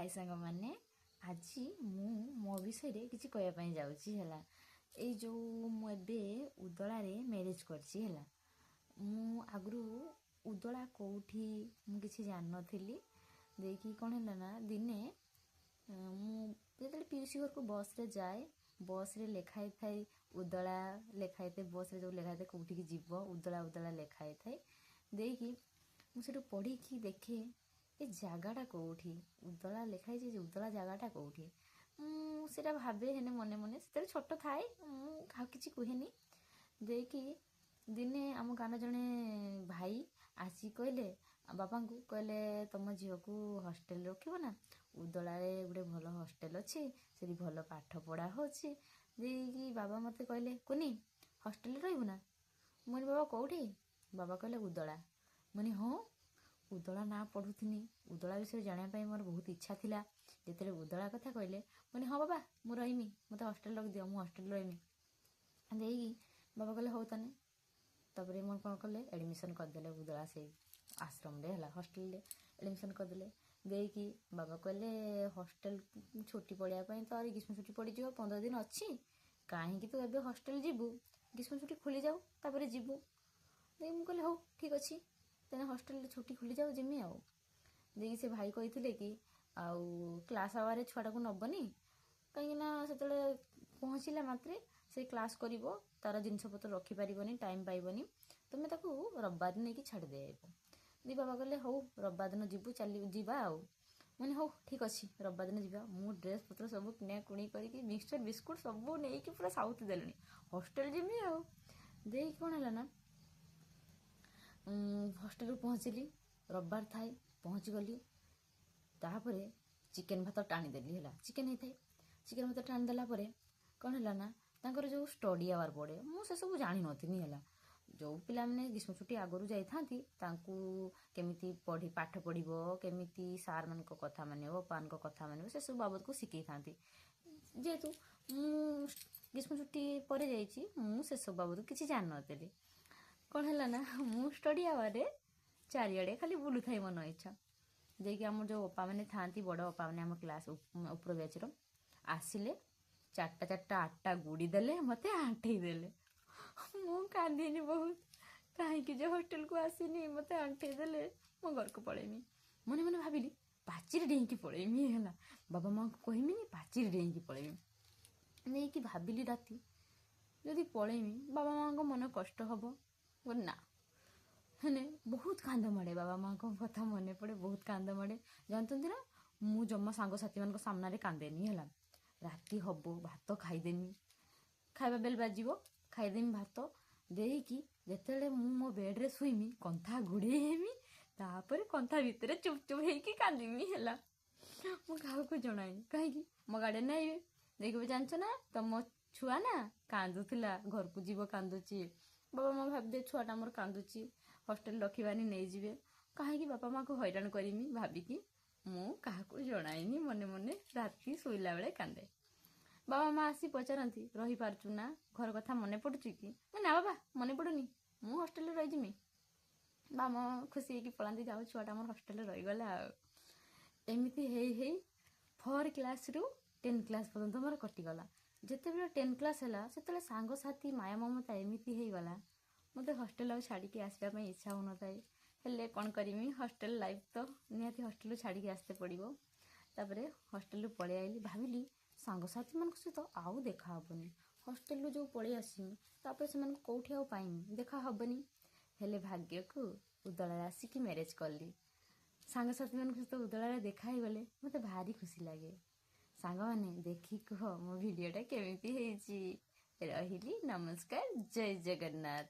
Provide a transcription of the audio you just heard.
High ସାଙ୍ଗମାନେ, ଆଜି ମୁଁ ମୋ ବିଷୟରେ କିଛି କହିବା ପାଇଁ ଯାଉଛି। ହେଲା, ଏଇ ଯେଉଁ ମୁଁ ଏବେ ଉଦଳାରେ ମ୍ୟାରେଜ୍ କରିଛି। ହେଲା, ମୁଁ ଆଗରୁ ଉଦଳା କେଉଁଠି ମୁଁ କିଛି ଜାଣିନଥିଲି। ଦେଇକି କ'ଣ ହେଲା ନା, ଦିନେ ମୁଁ ଯେତେବେଳେ ପିଉସୀ ଘରକୁ ବସ୍ରେ ଯାଏ, ବସ୍ରେ ଲେଖା ହେଇଥାଏ ଉଦଳା ଲେଖା ହେଇଥାଏ। ବସ୍ରେ ଯେଉଁ ଲେଖା ହେଇଥାଏ କେଉଁଠିକି ଯିବ, ଉଦଳା ଉଦଳା ଲେଖା ହେଇଥାଏ। ଦେଇକି ମୁଁ ସେଠୁ ପଢ଼ିକି ଦେଖେ ଏ ଜାଗାଟା କେଉଁଠି, ଉଦଳା ଲେଖା ହେଇଛି ଯେ ଉଦଳା ଜାଗାଟା କେଉଁଠି। ମୁଁ ସେଇଟା ଭାବେ ହେନେ ମନେ ମନେ। ସେତେବେଳେ ଛୋଟ ଥାଏ, ମୁଁ କାହାକୁ କିଛି କୁହେନି। ଦେଇକି ଦିନେ ଆମ ଗାଁର ଜଣେ ଭାଇ ଆସି କହିଲେ, ବାପାଙ୍କୁ କହିଲେ, ତମ ଝିଅକୁ ହଷ୍ଟେଲରେ ରଖିବ ନା? ଉଦଳାରେ ଗୋଟେ ଭଲ ହଷ୍ଟେଲ ଅଛି, ସେଠି ଭଲ ପାଠ ପଢ଼ା ହେଉଛି। ଦେଇକି ବାବା ମୋତେ କହିଲେ, କୁନି, ହଷ୍ଟେଲରେ ରହିବୁ ନା? ମୁଁ କହିଲି, ବାବା, କେଉଁଠି? ବାବା କହିଲେ, ଉଦଳା। ମୁଁ କହିଲି, ହଁ, ଉଦଳା ନାଁ ପଢ଼ୁଥିନି। ଉଦଳା ବିଷୟରେ ଜାଣିବା ପାଇଁ ମୋର ବହୁତ ଇଚ୍ଛା ଥିଲା। ଯେତେବେଳେ ଉଦଳା କଥା କହିଲେ, ମୁଁ କହିଲି, ହଁ ବାବା, ମୁଁ ରହିମି, ମୋତେ ହଷ୍ଟେଲ ରଖିଦିଅ, ମୁଁ ହଷ୍ଟେଲରେ ରହିମି। ଦେଇକି ବାବା କହିଲେ, ହଉ ତାନେ। ତାପରେ ମୋର କ'ଣ କଲେ, ଆଡ଼ମିସନ୍ କରିଦେଲେ ଉଦଳା ସେଇ ଆଶ୍ରମରେ, ହେଲା, ହଷ୍ଟେଲରେ ଆଡ଼ମିସନ୍ କରିଦେଲେ। ଦେଇକି ବାବା କହିଲେ, ହଷ୍ଟେଲ ଛୁଟି ପଡ଼ିବା ପାଇଁ ତ ଆହୁରି ଗ୍ରୀଷ୍ମ ଛୁଟି ପଡ଼ିଯିବ, 15 ଦିନ ଅଛି, କାହିଁକି ତୁ ଏବେ ହଷ୍ଟେଲ ଯିବୁ? ଗ୍ରୀଷ୍ମ ଛୁଟି ଖୋଲିଯାଉ, ତାପରେ ଯିବୁ। ଦେଇକି ମୁଁ କହିଲି, ହଉ, ଠିକ୍ ଅଛି, ତେଣୁ ହଷ୍ଟେଲରେ ଛୁଟି ଖୋଲିଯାଉ, ଯିମି। ଆଉ ଦେଇକି ସେ ଭାଇ କହିଥିଲେ କି ଆଉ କ୍ଲାସ୍ ଆୱାରରେ ଛୁଆଟାକୁ ନେବନି, କାହିଁକିନା ସେତେବେଳେ ପହଞ୍ଚିଲା ମାତ୍ରେ ସେ କ୍ଲାସ୍ କରିବ, ତାର ଜିନିଷପତ୍ର ରଖିପାରିବନି, ଟାଇମ୍ ପାଇବନି, ତୁମେ ତାକୁ ରବିବାର ନେଇକି ଛାଡ଼ି ଦେଇଆଇବ। ଦି ବାବା କହିଲେ, ହଉ, ରବିବାର ଦିନ ଯିବୁ, ଚାଲି ଯିବା। ଆଉ ମାନେ ହଉ, ଠିକ୍ ଅଛି, ରବିବାର ଦିନ ଯିବା। ମୁଁ ଡ୍ରେସ୍ ପତ୍ର ସବୁ କିଣାକୁଣି କରିକି, ମିକ୍ସଚର୍ ବିସ୍କୁଟ୍ ସବୁ ନେଇକି ପୁରା ସାଉଥ୍ ଦେଲିଣି, ହଷ୍ଟେଲ ଯିମି। ଆଉ ଦେଇକି କ'ଣ ହେଲା ନା, ହଷ୍ଟେଲକୁ ପହଞ୍ଚିଲି, ରବିବାର ଥାଏ, ପହଞ୍ଚିଗଲି। ତାପରେ ଚିକେନ୍ ଭାତ ଟାଣିଦେଲି। ହେଲା, ଚିକେନ୍ ହେଇଥାଏ। ଚିକେନ୍ ଭାତ ଟାଣିଦେଲା ପରେ କ'ଣ ହେଲା ନା, ତାଙ୍କର ଯେଉଁ ଷ୍ଟଡି ଆୱାର ପଡ଼େ, ମୁଁ ସେସବୁ ଜାଣିନଥିଲି। ହେଲା, ଯେଉଁ ପିଲାମାନେ ଗ୍ରୀଷ୍ମ ଛୁଟି ଆଗରୁ ଯାଇଥାନ୍ତି, ତାଙ୍କୁ କେମିତି ପାଠ ପଢ଼ିବ, କେମିତି ସାର୍ମାନଙ୍କ କଥା ମାନିବ, ବାପାଙ୍କ କଥା ମାନିବ, ସେସବୁ ବାବଦକୁ ଶିଖେଇଥାନ୍ତି। ଯେହେତୁ ମୁଁ ଗ୍ରୀଷ୍ମ ଛୁଟି ପରେ ଯାଇଛି, ମୁଁ ସେସବୁ ବାବଦକୁ କିଛି ଜାଣିନଥିଲି। କ'ଣ ହେଲା ନା, ମୁଁ ଷ୍ଟଡି ଆୱାରରେ ଚାରିଆଡ଼େ ଖାଲି ବୁଲୁଥାଏ ମନ ଇଚ୍ଛା। ଦେଇକି ଆମର ଯେଉଁ ଅପାମାନେ ଥାଆନ୍ତି, ବଡ଼ ଅପାମାନେ, ଆମ କ୍ଲାସ୍ ଉପର ବ୍ୟାଚ୍ର, ଆସିଲେ, ଚାରିଟା ଚାରିଟା ଆଠଟା ଗୁଡ଼ି ଦେଲେ, ମୋତେ ଆଣ୍ଠେଇ ଦେଲେ। ମୁଁ କାନ୍ଦିନି ବହୁତ, କାହିଁକି ଯେ ହଷ୍ଟେଲକୁ ଆସିନି, ମୋତେ ଆଣ୍ଠେଇ ଦେଲେ, ମୁଁ ଘରକୁ ପଳେଇମି। ମନେ ମନେ ଭାବିଲି, ପାଚିରି ଡେଇଁକି ପଳେଇମି। ହେଲା, ବାବା ମାଆଙ୍କୁ କହିମିନି, ପାଚିରି ଡେଇଁକି ପଳେଇମି। ନେଇକି ଭାବିଲି ରାତି, ଯଦି ପଳେଇମି ବାବା ମାଆଙ୍କ ମନ କଷ୍ଟ ହବ। ନା, ହେଲେ ବହୁତ କାନ୍ଦ ମାଡ଼େ, ବାବା ମାଆଙ୍କ କଥା ମନେ ପଡ଼େ, ବହୁତ କାନ୍ଦ ମାଡ଼େ। ଜାଣିଛନ୍ତି ନା, ମୁଁ ଜମା ସାଙ୍ଗସାଥିମାନଙ୍କ ସାମ୍ନାରେ କାନ୍ଦେନି। ହେଲା, ରାତି ହବ, ଭାତ ଖାଇଦେମି, ଖାଇବା ବେଲ୍ ବାଜିବ, ଖାଇଦେମି ଭାତ। ଦେଇକି ଯେତେବେଳେ ମୁଁ ମୋ ବେଡ଼୍ରେ ଶୋଇମି, କନ୍ଥା ଘୋଡ଼େଇ ହେମି, ତାପରେ କନ୍ଥା ଭିତରେ ଚୁପ୍ ଚୁପ୍ ହେଇକି କାନ୍ଦିମି। ହେଲା, ମୁଁ କାହାକୁ ଜଣାଏନି, କାହିଁକି ମୋ ଗାର୍ଡ଼ିଆନ୍ ଆଇବେ, ଦେଖିବେ, ଜାଣିଛ ନା, ତମ ଛୁଆ ନା କାନ୍ଦୁଥିଲା, ଘରକୁ ଯିବ କାନ୍ଦୁଛି। ବାବା ମା ଭାବିବେ, ଛୁଆଟା ଆମର କାନ୍ଦୁଛି, ହଷ୍ଟେଲ ରଖିବାନି, ନେଇଯିବେ। କାହିଁକି ବାପା ମାଆକୁ ହଇରାଣ କରିମି ଭାବିକି ମୁଁ କାହାକୁ ଜଣାଏନି। ମନେ ମନେ ରାତି ଶୋଇଲା ବେଳେ କାନ୍ଦେ। ବାବା ମା ଆସି ପଚାରନ୍ତି, ରହିପାରୁଛୁ ନା, ଘର କଥା ମନେ ପଡ଼ୁଛି କି? ନା ବାବା, ମନେ ପଡ଼ୁନି, ମୁଁ ହଷ୍ଟେଲରେ ରହିଯିମି। ବାବା ମା ଖୁସି ହେଇକି ପଳାନ୍ତି, ଯାଉ ଛୁଆଟା ଆମର ହଷ୍ଟେଲରେ ରହିଗଲା। ଆଉ ଏମିତି ହେଇ ହେଇ ଫୋର୍ କ୍ଲାସ୍ରୁ 10 କ୍ଲାସ୍ ପର୍ଯ୍ୟନ୍ତ ମୋର କଟିଗଲା। ଯେତେବେଳେ 10 କ୍ଲାସ୍ ହେଲା, ସେତେବେଳେ ସାଙ୍ଗସାଥି ମାୟା ମମତା ଏମିତି ହେଇଗଲା, ମୋତେ ହଷ୍ଟେଲ ଆଉ ଛାଡ଼ିକି ଆସିବା ପାଇଁ ଇଚ୍ଛା ହେଉନଥାଏ। ହେଲେ କ'ଣ କରିମି, ହଷ୍ଟେଲ ଲାଇଫ୍ ତ ନିହାତି ହଷ୍ଟେଲରୁ ଛାଡ଼ିକି ଆସିତେ ପଡ଼ିବ। ତାପରେ ହଷ୍ଟେଲରୁ ପଳେଇ ଆଇଲି। ଭାବିଲି, ସାଙ୍ଗସାଥିମାନଙ୍କ ସହିତ ଆଉ ଦେଖା ହେବନି, ହଷ୍ଟେଲରୁ ଯେଉଁ ପଳେଇ ଆସିମି, ତାପରେ ସେମାନଙ୍କୁ କେଉଁଠି ଆଉ ପାଇମି, ଦେଖା ହେବନି। ହେଲେ ଭାଗ୍ୟକୁ ଉଦଳାରେ ଆସିକି ମ୍ୟାରେଜ୍ କଲି। ସାଙ୍ଗସାଥିମାନଙ୍କ ସହିତ ଉଦଳାରେ ଦେଖା ହେଇଗଲେ ମୋତେ ଭାରି ଖୁସି ଲାଗେ। ସାଙ୍ଗମାନେ, ଦେଖି କୁହ ମୋ ଭିଡ଼ିଓଟା କେମିତି ହେଇଛି। ରହିଲି, ନମସ୍କାର, ଜୟ ଜଗନ୍ନାଥ।